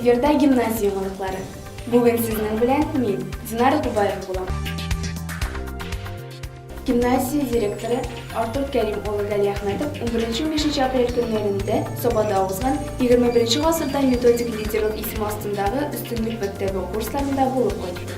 Эфирда гимназия яңалыклары. Бүген сезнең белән мин, Динара Кубаева булам. Гимназия директоры Артур Кәрим улы Галиәхмәтов 11-15 апрель көннәрендә Сабада узган 21 гасырда методик лидерлык исеме астындагы өстенлек мәктәбе курсларында булып кайтты.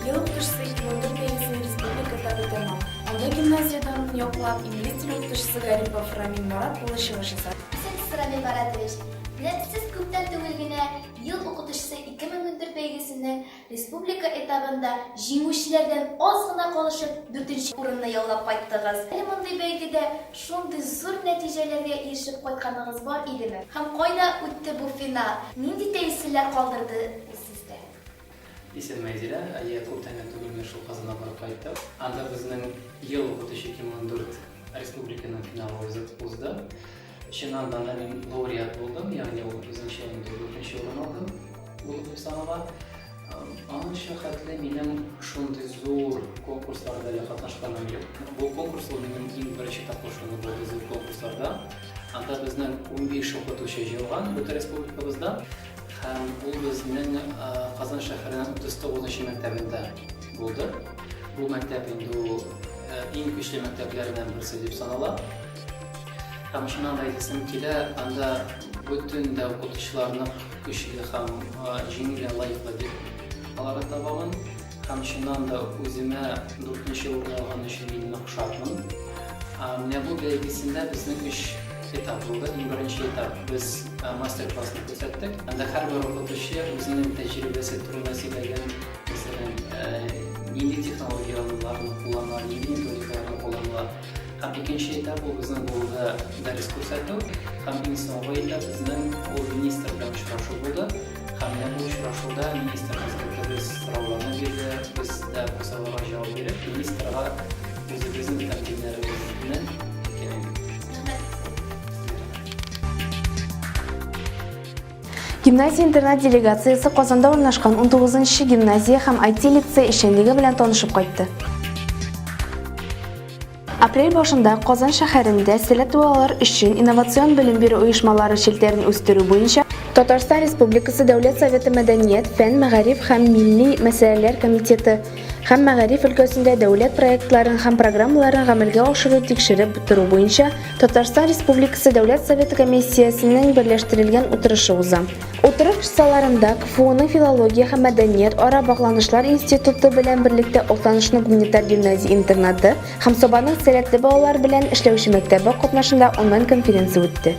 Ел укытучысы 2014 бәйгесенең республика этабы тәмам. Анда гимназия данын яклап, инглиз теле укытучысы Гарипов Рамил Марат улы чыгыш ясады. Исәнмесез, Рамил Маратович! Менә сез күптән түгел генә Ел укытучысы 2014 бәйгесенең республика этабында җиңүчеләрдән аз гына калышып дүртенче урынны яулап кайттыгыз. Әле мондый бәйгедә шундый зур нәтиҗәләргә ирешеп кайтканыгыз бар идеме? Һәм кайда үтте бу финал? Нинди тәэсирләр калдырды ул сездә? Исәнме, Айзилә. Әйе, күптән генә түгел мин шул Казанга барып кайттым. Анда безнең Ел укытучы 2014 республиканың финалы узып узды. Чыннан да анда мин лауреат булдым, ягъни ул үзенчә инде дүртенче урын алдым булып дип санала. Аңынча хәтле минем шундый зур конкурсларда әле катнашканым юк. Бу конкурс ул минем иң беренче тапкыр шундый булды зур конкурсларда. Анда безнең 15 укытучы җыелган бөтен республикабызда. Һәм ул безнең Казан шәһәренең 39 нчы мәктәбендә булды. Бу мәктәп инде ул иң көчле мәктәпләрдән берсе дип санала. Һәм шуннан да әйтәсем килә, анда бөтен дә укытучыларны көчле һәм җиңүгә лаеклы дип аларны табамын. Һәм чыннан да үземә дүртенче урын алган өчен мин нык шатмын. Менә бу бәйгесендә безнең өч этап булды. Иң беренче этап без мастер-классны күрсәттек. Анда һәрбер укытучы үзенең тәҗрибәсе турында сөйләгән, мәсәлән, нинди технологияләрне куллана, нинди методикаларны кулланыла. Һәм икенче этап ул безнең булды дәрес күрсәтү. Һәм иң соңгы этап безнең ул министр белән очрашу булды. Һәм менә бу очрашуда министр безгә төрле сорауларны бирде, без дә бу сорауларга җавап биреп, министрга үзебезнең тәкъдимнәребезне әйткән идек. Гимназия-интернат делегациясе Казанда урнашкан 19 нчы гимназия һәм IT-лицей эшчәнлеге белән танышып кайтты. Апрель башында Казан шәһәрендә сәләтле балалар өчен инновацион белем бирү оешмалары челтәрен үстерү буенча Татарстан Республикасы Дәүләт Советы Мәдәният, фән, мәгариф һәм милли мәсьәләләр комитеты һәм мәгариф өлкәсендә дәүләт проектларын һәм программаларын гамәлгә ашыру тикшереп тору буенча Татарстан Республикасы Дәүләт Советы комиссиясенең берләштерелгән утырышы уза. Утырыш кысаларында КФУның Филология һәм мәдәният ара багланышлар институты белән берлектә Актанышның гуманитар гимназия-интернаты һәм Сабаның сәләтле балалар белән эшләүче мәктәбе катнашында онлайн-конференция үтте.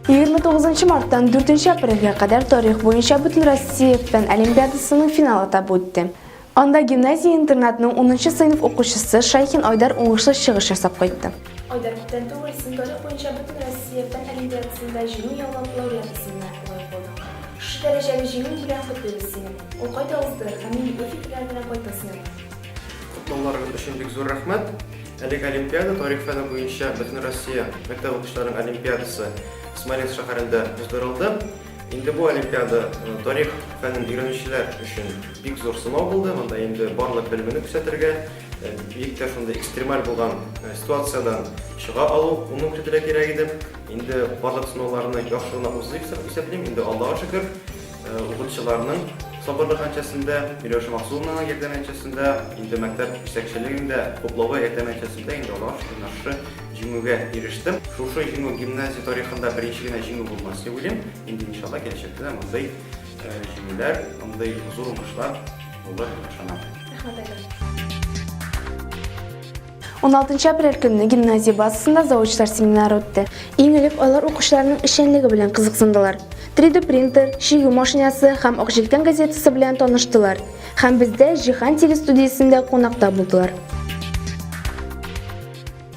29 марттан 4 апрельгә кадәр тарих буенча Бөтенроссия фән олимпиадасының финал этабы үтте. Анда гимназия-интернатның унынчы сыйныф укучысы Шайхин Айдар уңышлы чыгыш ясап кайтты. Айдар, күптән түгел син тарих буенча Бөтенроссия фән олимпиадасында җиңү яулап, лауреат исеменә лаек булдың. Шушы дәрәҗәле җиңүең белән котлыйбыз сине. Ул кайда узды һәм нинди уй-фикерләр белән кайттың син аннан? Котлауларыгыз өчен бик зур рәхмәт. Әлеге олимпиада тарих фәне буенча Бөтенроссия мәктәп укучыларының олимпиадасы Смоленск шәһәрендә уздырылды. Инде бу олимпиада тарих фәнен өйрәнүчеләр өчен бик зур сынау булды. Монда инде барлык белемне күрсәтергә, бик тә шундый экстремаль булган ситуациядән чыга алу, уны күрсәтергә кирәк иде. Инде барлык сынауларны яхшы гына узды дип исәплим. Инде Аллага шөкер, укытучыларның сабырлыгы нәтиҗәсендә, Миләүшә Максумовнаның ярдәме нәтиҗәсендә, инде мәктәп җитәкчелегенең дә хуплавы, ярдәме нәтиҗәсендә инде Аллага шөкер, менә шушы Җиңүгә ирештем. Шушы җиңү гимназия тарихында беренче генә җиңү булмас дип уйлыйм. Инде иншалла киләчәктә дә мондый җиңүләр, мондый зур уңышлар булыр дип ышанам. Рәхмәт, Айдар. 16 апрель көнне гимназия базасында заочлар семинары үтте. Иң элек алар укучыларның эшчәнлеге белән кызыксындылар. 3D принтер, чигү машинасы һәм Ак җилкән газетасы белән таныштылар. Һәм бездә Җиһан телестудиясендә кунакта булдылар.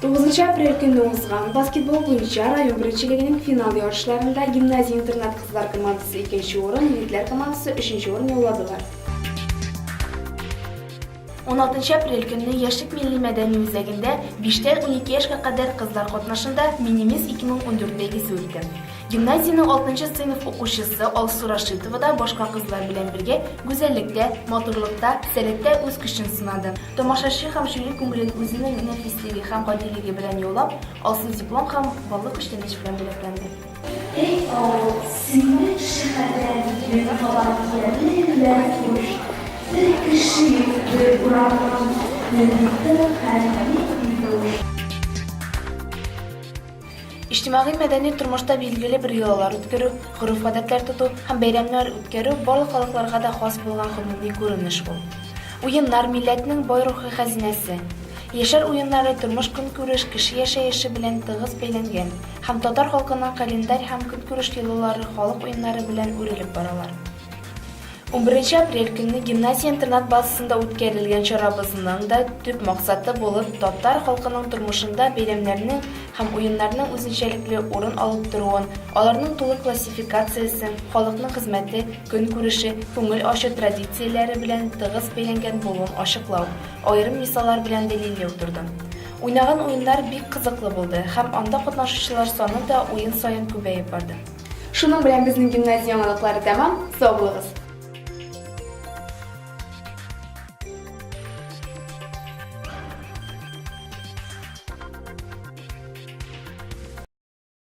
Тугызынчы апрель көнне узган баскетбол буенча район беренчелегенең финал ярышларында гимназия-интернат кызлар командасы икенче урын, егетләр командасы өченче урын яуладылар. Уналтынчы апрель көнне Яшьлек милли-мәдәни үзәгендә биштән 12 яшькә кадәр кызлар катнашында Мини-мисс 2014 бәйгесе үтте. Гимназиянең алтынчы сыйныф укучысы Алсу Рашитова да башка кызлар белән бергә гүзәллектә, матурлыкта, сәләттә үз көчен сынады. Тамашачы һәм жюри күңелен үзенең нәфислеге һәм гадилеге белән яулап, Алсу диплом һәм баллы күчтәнәч белән бүләкләнде. Эй, авыл, сөймә шәһәрдән Мең кабат ямьле вә хуш. Бер кеше юк бер урамнан, Нинди тын һәм нинди буш. Иҗтимагый-мәдәни тормышта билгеле бер йолалар үткәрү, гореф-гадәтләр тоту һәм бәйрәмнәр үткәрү барлык халыкларга да хас булган гомуми күренеш ул. Уеннар, милләтнең бай рухи хәзинәсе. Яшьләр уеннары тормыш-көнкүреш, кеше яшәеше белән тыгыз бәйләнгән һәм татар халкының календарь һәм көнкүреш йолалары халык уеннары белән үрелеп баралар. Унберенче апрель көнне гимназия-интернат базасында үткәрелгән чарабызның да төп максаты булып татар халкының тормышында бәйрәмнәрнең һәм уеннарның үзенчәлекле урын алып торуын, аларның тулы классификациясен, халыкның хезмәте, көнкүреше, күңел ачу традицияләре белән тыгыз бәйләнгән булуын ачыклау, аерым мисаллар белән дәлилләү торды. Уйнаган уеннар бик кызыклы булды һәм анда катнашучылар саны да уен саен күбәеп барды. Шуның белән безнең гимназия яңалыклары тәмам, сау булыгыз!